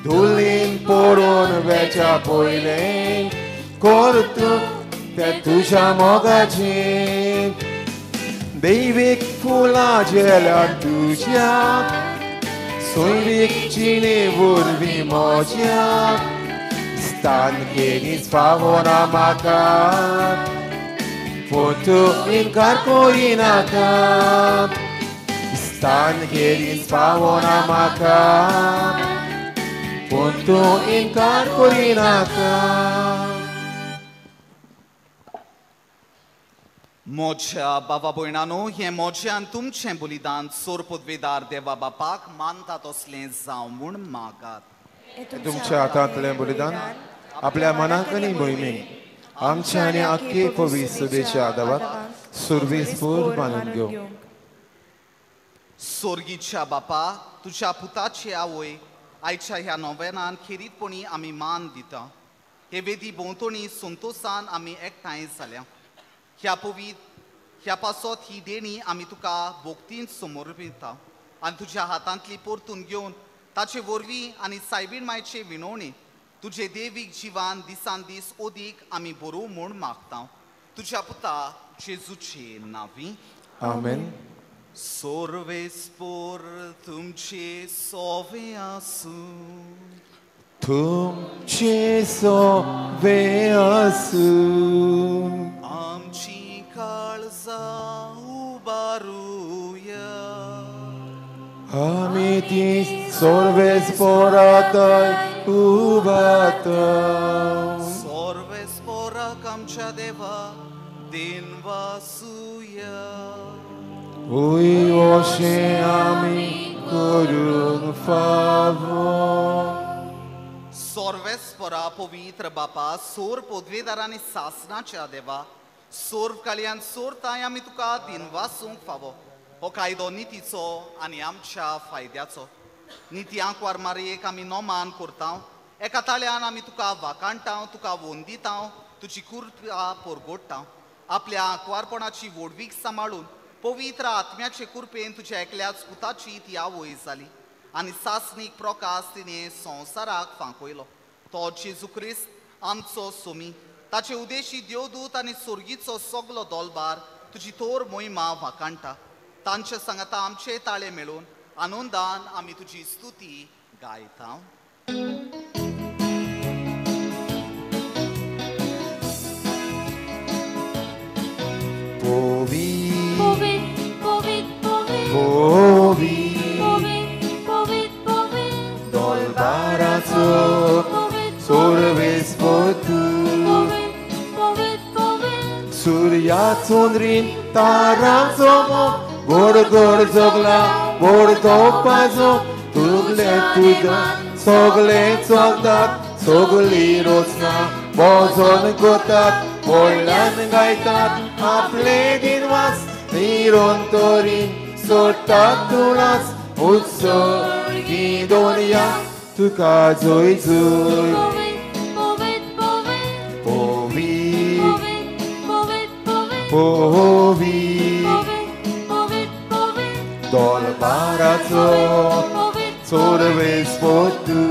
धुल्लीन पडून वेच्या पयलें कर्तुप तें तुज्या मोगाचें. दैवीक फुलां झेल्यार तुज्या सोयरीक जिणे वरवीं म्हज्या स्थान केलीच फावना म्हाका पूण तूं इनकार करिनाका. स्थान केलीच फावना म्हाका पूण तूं इनकार करिनाका. मोज्या बाबा भयणानो हें मोजें आनी तुमचें बलिदान सोर पदवेदार देवा बापाक मानता तसलें जावं म्हूण मागात. तुमच्या हातांतलें बलिदान आपल्या मनाक आनी मोहिमेक आमच्या आनी आख्खे पवित्र सभेच्या आदावाक सुरवेसपूर मानून घेवं. सोर्गीच्या बापा तुज्या पुताची आवय आयच्या ह्या नोवेनान खेरीतपणी आमी मान दिता. हे वेदी भोंवतणी संतोसान आमी एकठांय जाल्या. ह्या पवित्र ह्या पासत ही देणी आमी तुका भोक्तीन समर्पिता आनी तुज्या हातांतली परतून घेवन ताचे वरवीं आनी सायबीण मायचे विनवणी तुजे देवीक जिवान दिसान दीस ओदीक आमी बरोवं म्हूण मागता. तुज्या पुता जेजूचे नांवी. आमेन. सोर्वेस्पोर तुमचे सोवे आसूं. तुमचे सोवे आसूं. आमची काळजां उबारुया. आमी ती सोर्वेस्पोरातय उबाता. सोर्वेस्पोराक आमच्या देवा देनवासुया. उय अशें आमी करूंक फावो. सोर्वेस्पोरा पवित्र बापा सोर पदवेदारांनी सासनाच्या देवा सोर्व काळयान सोरताय आमी तुका दिनवासूंक फावो. हो कायदो नितीचो आनी आमच्या फायद्याचो. निती आंकवार मारयेक आमी नोमान करता एका ताळ्यान आमी तुका वाकाणटाव, तुका वंदिताव, तुजी कृपा परगोडटाव. आपल्या आंकवारपणाची व्हडवीक सांबाळून पवित्र आत्म्याचे कृपेन तुज्या एकल्याच पुताची ती आवय जाली आनी सासणीक प्रकाश तिणें संवसाराक फांकयलो. तो जेजू क्रिस्त आमचो सोमी, ताचे उदेशी देवदूत आनी सोर्गीचो सगलो दोलबार तुजी थोर मोहिमा वाकाणटा. तांचे सांगाता आमचे ताळे मेळून आनंदान आमी तुजी स्तुती गायता. सूर्याचोंद्रीन तारांचो गोड गोड जगला गोड तोपाचो तुगले तुजा सगळे चलतात सगळी रोचना भोजन करतात व्हडल्यान गायतात आपले दिनवास निरंतरीन सोडटात तुळास उत्सर्गी दोनया तुका जय जय. पोवी दोलबाराचो चोरवेस पोतू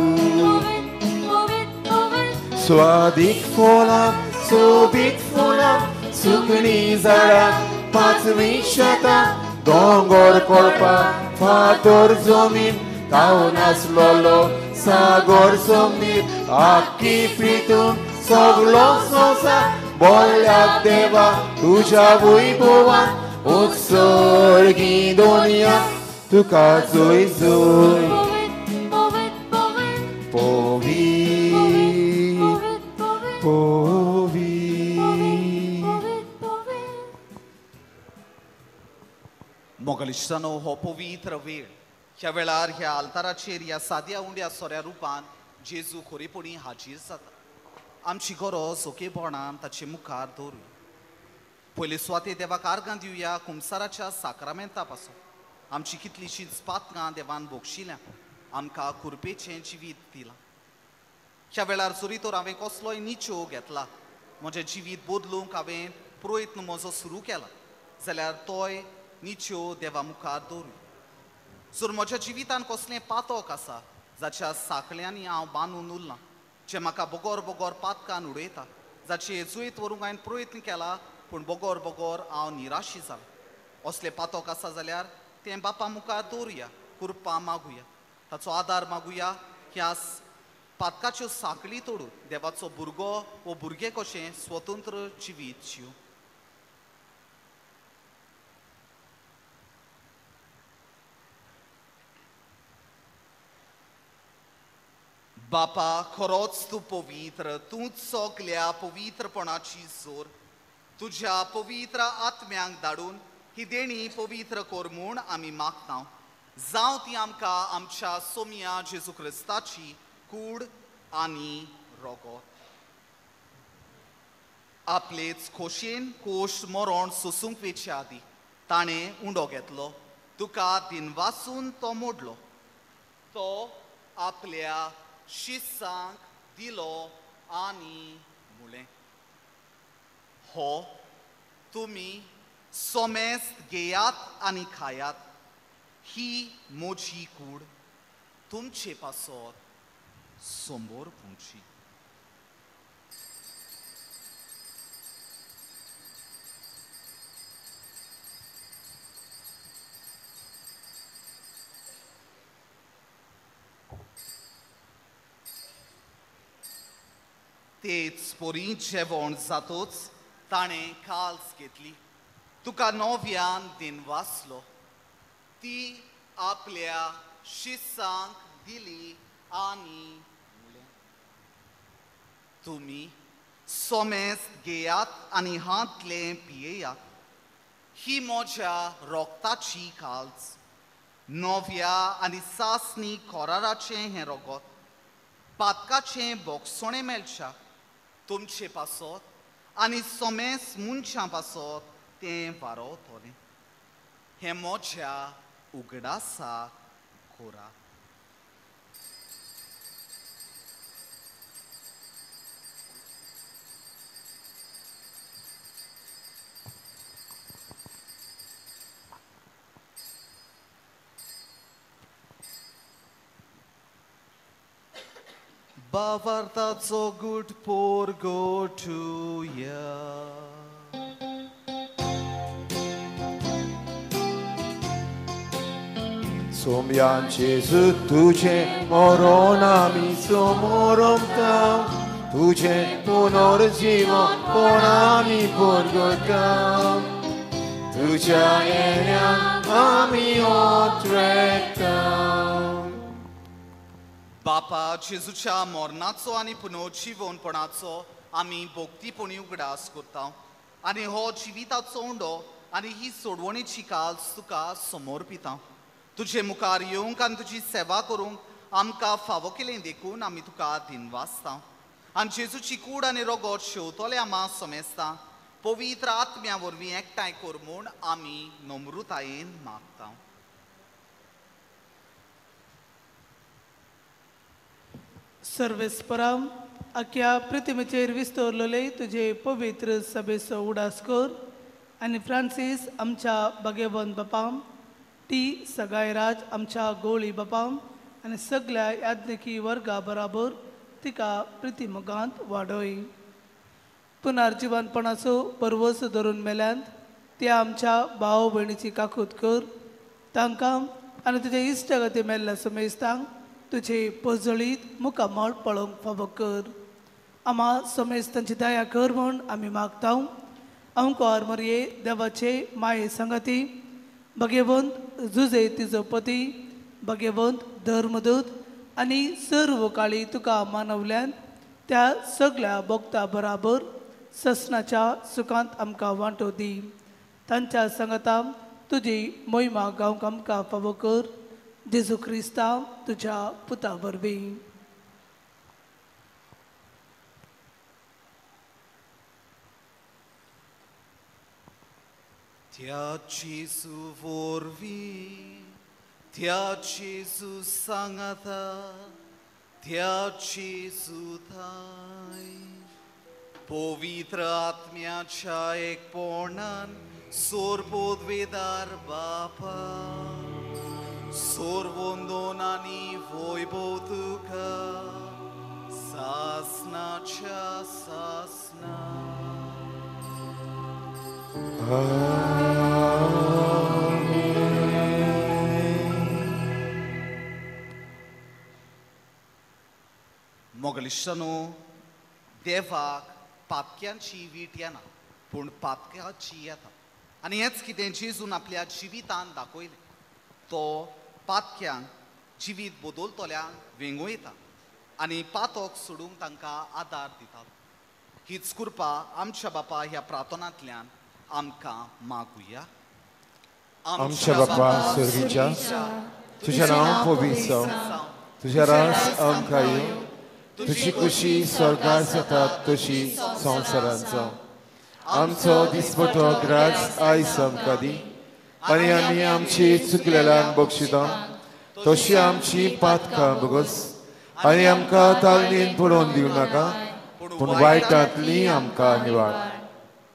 स्वादीक फुलां सोबीत फुलां सुकणी झाडां पांचवी शेतां दोंगर कोळपा फातर जमीन तावन आसलोलो सागर समीर आख्खी पितून सगलो संवसार बोल्याक देवा तुज्या वैभवान उत्सर्गी दोनया तुका जय जय. पोवी पोवी. मोगलिश्टानो हो पवित्र वेळ, ह्या वेळार ह्या आल्ताराचेर ह्या साद्या उंड्या सोऱ्या रुपान जेजू खरेपणी हाजीर जाता. आमची गरज ओकेपणान ताचे मुखार दवरुया. पयले सुवाते देवाक आर्गां दिवया कुमसाराच्या साक्रामेंता पासून. आमची कितलीशींच पातकां देवान भोगशिल्या, आमकां कुरपेचें जिवीत दिलां. ह्या वेळार जरी तर हांवें कसलोय निचो घेतला, म्हजें जिवीत बदलूंक हांवें प्रयत्न म्हजो सुरू केला जाल्यार तोय निचो देवा मुखार दवरुया. जर म्हज्या जिवितान कसलें पातक आसा जाच्या साकळ्यांनी हांव बांदून उरलां, जें म्हाका बोगोर बोगोर पातकान उडयता, जाचे जुयत व्हरूंक हांवें प्रयत्न केला पूण बोगोर बोगोर हांव निराशी जालां, असलें पातक आसा जाल्यार तें बापा मुखार दवरुया, कृपा मागुया, ताचो आदार मागुया. ह्या पातकाच्यो साकळी तोडून देवाचो भुरगो वो भुरगें कशें स्वतंत्र जिवीत जिव. बापा खरोच तूं पवित्र, तूंच सगल्या पवित्रपणाची जोर. तुज्या पवित्र आत्म्यांक धाडून ही देणी पवित्र कर म्हूण आमी मागता. जावं ती आमकां आमच्या सोमया जेजू क्रिस्ताची कूड आनी रोगोत. आपलेच खोशयेन कोश मरण सोसूंक वेचे आदी ताणें उंडो घेतलो, तुका दिनवासून तो मोडलो, तो आपल्या शिसांक दिलो आनी मुळें, हो तुमी सोमेस्त घेयात आनी खायात, ही म्हजी कूड तुमचे पासत सोंबोर पुंची. तेच परी जेवण जातोच ताणें काल्स घेतली, तुका नव्यान दिनवासलो, ती आपल्या शिसांक दिली आनी मुळें, तुमी सोमेस्त घेयात आनी हांतलें पियेयात, ही म्हज्या रोगताची काल्स, नव्या आनी सासणी कोराराचें हें रोगत, पातकाचें बोगसणें मेळच्या तुमचे पासत आनी सोमेस मनशां पासत तें वारोवतलें. हें म्हज्या उगडासाक कोरा. भावार्थाचो गूट पोरगोटुया. सोम्यान जेजू तुजें मरण आमी समोरमता, तुजें पुनर्जीवनपण आमी परगटा, तुज्या येण्यान आमी ओतरेता. बापा, जेजूच्या मरणाचो आनी पुनर्जीवनपणाचो आमी भक्तीपणी उगडास करता आनी हो जिविताचो उंडो आनी ही सोडवणीची काल तुका समर्पिता. तुजे मुखार येवंक आनी तुजी सेवा करूंक आमकां फावो केलें देखून आमी तुका दिनवासता. आनी जेजूची कूड आनी रोगोट शेवतले आमा समेस्ता पवित्र आत्म्या वरवीं एकठांय कर म्हूण आमी नम्रतायेन मागता. सर्वेस्पराम आख्या प्रतिमेचेर विस्तरलेले तुजे पवित्र सभेचो उडास कर आनी फ्रांसीस आमच्या भाग्यवंत बापाम, टी सगायराज आमच्या गोळी बापाम आनी सगळ्या याज्ञिकी वर्गा बराबर तिका प्रतिमोगांत वाडय. पुनर्जिवनपणाचो परवस धरून मेल्यांत त्या आमच्या भाव भयणीची काकूत कर, तांकां आनी तुजे इश्टागती मेल्ल्या समेस्तांक तुजे पजळीत मुखामळ पळोवंक फावो कर. आमा समेस्तांची दया कर म्हूण आमी मागता. अंकुर मरये देवाचे माये संगती, भगवंत जुजे तिजो पती, भगवंत धर्मदूत आनी सर्व काळी तुका मानवल्यान त्या सगळ्या भक्ता बराबर ससनाच्या सुखांत आमकां वांटो दी. तांच्या संगता तुजी मोहिमा गावंक आमकां फावो कर. जेजू क्रिस्ता तुज्या पुता वरवीं. त्या जेजू वरवीं, त्या जेजू सांगाता, त्या जेजू थाय पवित्र आत्म्याच्या एकपणान सोरपोदवेदार बापा, सोरवंदोन आनी वैभव तुका सासनाच्या सासना. मोगलिश्टानो, देवाक पातक्यांची वीट येना पूण पातक्याची येता. आनी हेंच कितें जेजून आपल्या जिवितान दाखयलें. तो पातक्यांक जिवीत बदलतल्यांक वेंगयता आनी पातक सोडूंक तांकां आदार दिता. हीच कृपा आमच्या बापा ह्या प्रार्थनांतल्यान आमकां मागुया. आमच्या बापा स्वर्गीच्या, तुझें नांव पवित्र जावं, तुजें राज आमकां येवं, तुजी खुशी स्वर्गार जाता तशी संवसारांत जावं. आमचो दिसपटो ग्रास आयज आमकां दी आनी आमी आमची चुकलेल्यांक बक्षिता तशी आमची पातकां बगस आनी आमकां तालनीन पडोवन दिवं नाका पूण वायटांतली आमकां निवार.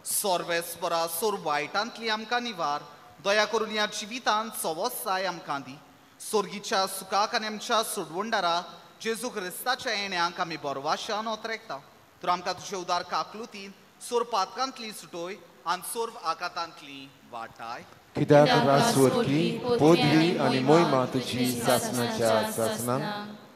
सर्वेस्परा सोर वायटांतली आमकां निवार. दया करून ह्या जिवितांत सवसाय आमकां दी. सोर्गीच्या सुखाक आनी आमच्या सोडवणदारा जेजू क्रिस्ताच्या येण्याक आमी बरवाशान ओतरेकता. तर आमकां तुजे उदार काकलुतीन सोर पातकांतली सुटोय आनी सोर आघातांतली वाटाय. कित्याक रासवरकी पदवी आनी मोहिमा तुजी सासनाच्या सासना.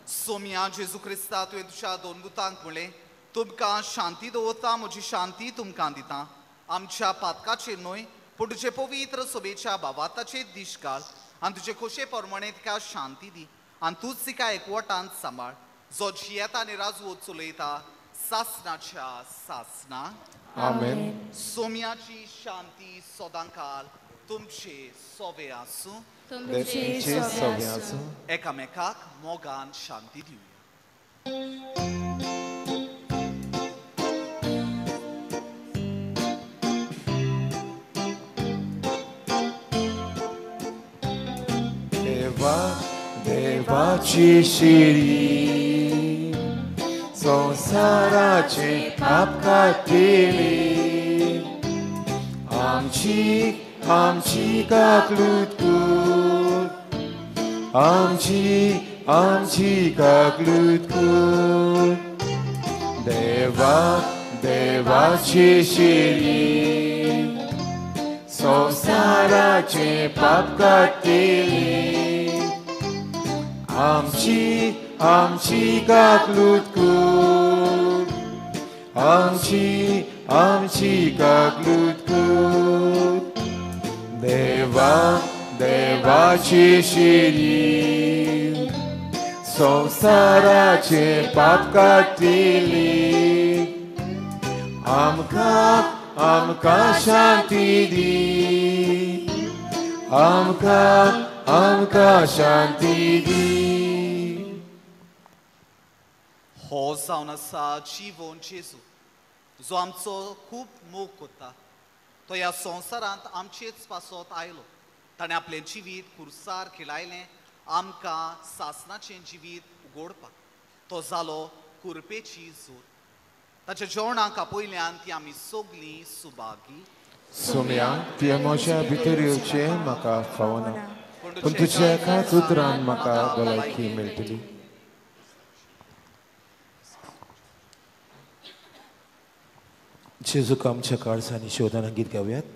सोम्या जेजू क्रिस्ता, तुवें तुज्या दोन दुतांक म्हणलें, तुमकां शांती दवरता, म्हजी शांती तुमकां दिता. आमच्या पातकाचेर न्हय पूण तुजे पवित्र सोबेच्या भावाताचेर दीश घाल आनी तुजे खोशे प्रमाणे तिका शांती दी आनी तूंच तिका एकवटान सांबाळ, जो जियेता आनी राजवत चलयता सासनाच्या सासना. आमेन. सोम्याची शांती सदांकाल तुमचे सोवे आसूं. तुमचे सोवे आसूं. एकामेकाक मोगान शांती दिवया. देवा देवाची शिरी संवसाराचे पाप काडटली, आमची आमची काकलूत कर, आमची आमची काकलूत कर. देवा देवाची शिरी संवसाराचे पाप काडटली, आमची आमची काकलूत कर, आमची आमची काकलूत कर. देवा देवाची शिरी संवसाराचे पाप काडटली, आमकां आमकां शांती दी, आमकां आमकां शांती दी. हो जावन आसा जिवन जेजू, जो आमचो खूब मोग करता. तो ह्या संवसारांत आमचेच पासत आयलो. ताणें आपलें जिवीत कुर्सार खिलायलें आमकां सासनाचें जिवीत उगोडपाक. तो जालो कुरपेची जोर. ताच्या जेवणाक आपयल्यान ती आमी सगलीं सुभागी. सोम्या, तुवें म्हज्या भितर येवचें म्हाका फावना, पूण तुज्या एकाच उतरान म्हाका भलायकी मेळटली. जेजूक आमच्या काळजांनी शोधना गीत गावयात.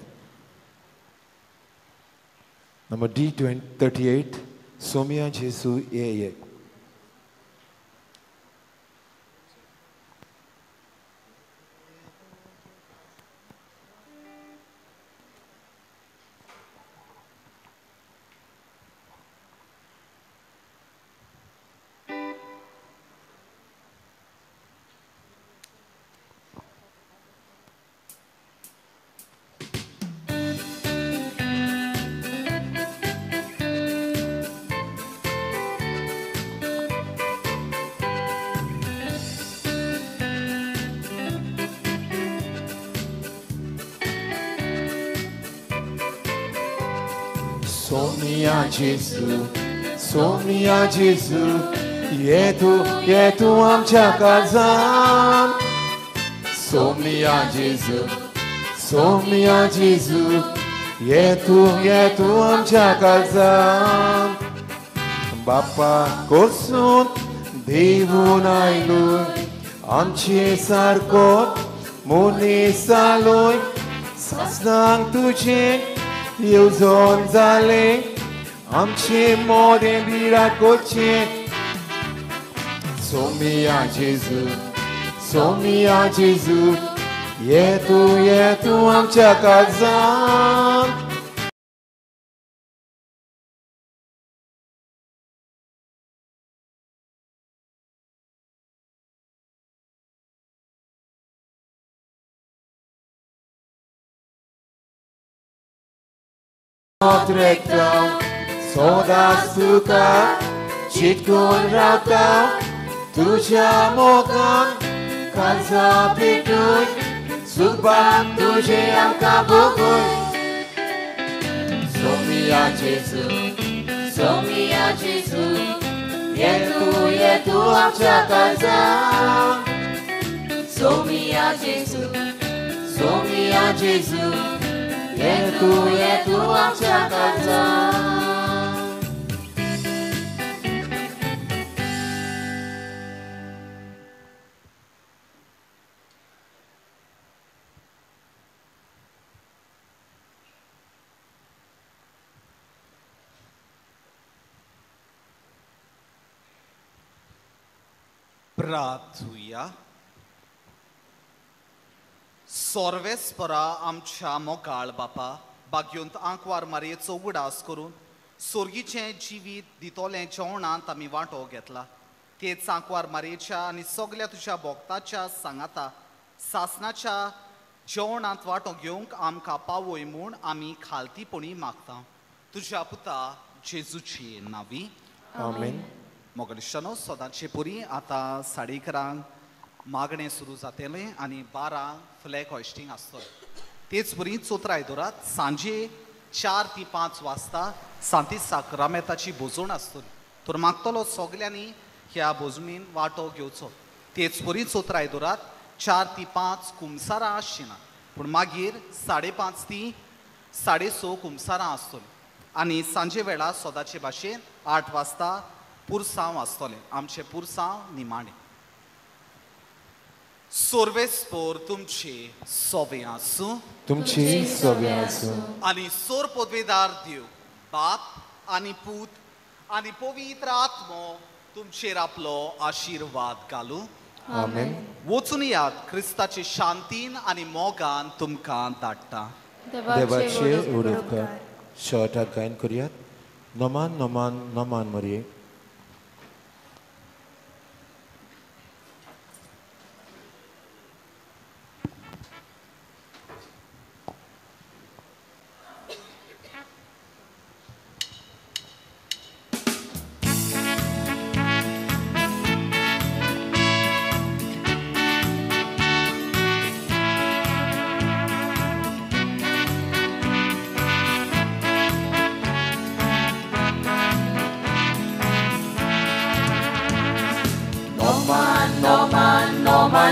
नंबर D38, Soumya जेजू ये ये. Soumya जेजू, सोम्या जेजू, ये तूं आमच्या काळजान. सोम्या जेजू, सोम्या जेजू, ये तूं आमच्या काळजान. बापा कोसून देवून आयलो, आमचे सारको मनीस जालोय, सासणाक तुजें येवजण जालें, आमचे मोदें बिराकोचें. सोम्या जेजू, सोम्या जेजू, ये तूं आमच्या काळजान. सदांच तुका चिटकून रावता, तुज्या मोगान काळजा पेटून, सुखबान तुजें आमकां भोगून. सोम्या जेजू, सोम्या जेजू, ये तूं आमच्या काळजान. सोम्या जेजू, सोम्या जेजू, ये तूं आमच्या काळजान. प्रार्थुया. सोर्वेस्परा आमच्या मोगाळ बापा, बागयोंत आंकवार मारयेचो उगडास करून सोर्गीचें जिवीत दितोलें जेवणांत आमी वांटो घेतला. तेच आंकवार मारयेच्या आनी सगल्या तुज्या भोक्ताच्या सांगाता सासनाच्या जेवणांत वांटो घेवंक आमकां पावय म्हूण आमी खालतीपणी मागता. तुज्या पुता जेजूची नावी. आमेन. मोगलिश्टानो, सदांचे पुरी आतां 11:30 मागणें सुरू जातलें आनी 12 फ्लॅग हॉयस्टींग आसतलें. तेच परी चोत्राय दवरात, सांजे 4 ते 5 वाजता सांती साक्रामेताची भोजवण आसतली. तर मागतलो सगल्यांनी ह्या भोजणीन वांटो घेवचो. तेच परी चोत्राय दवरात, 4 ते 5 कुमसारां आसची ना, पूण मागीर 5:30 ते 6:30 कुमसारां आसतलीं. आनी सांजे वेळार सदांचे भाशेन 8 वाजता पुरसांव आसतलें, आमचें पुरसांव निमाणें. सोर्वेस्पोर तुमचे सोवे आसूं, तुमची सोवे आसूं. आनी सोर पदवेदार देव बाप आनी पूत आनी पवित्र आत्मो तुमचेर आपलो आशिर्वाद घालूं. आमेन. वचून यात, क्रिस्ताचे शांतीन आनी मोगान तुमकां धाडटा. देवाचे उडोवकार. शॉर्टाक गायन करुयात. नमान नमान नमान मरये.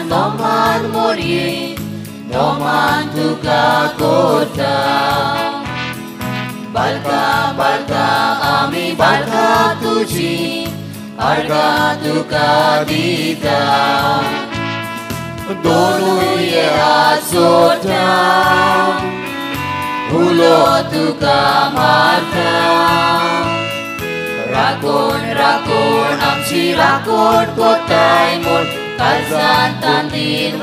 Noman morie, noman tuka kota. Balka balka ami balka tuji, arga tuka dita. Donu ye azota, hulo tuka mata. Rakon rakon amchi rakon kotai mur. Kalzan tandir.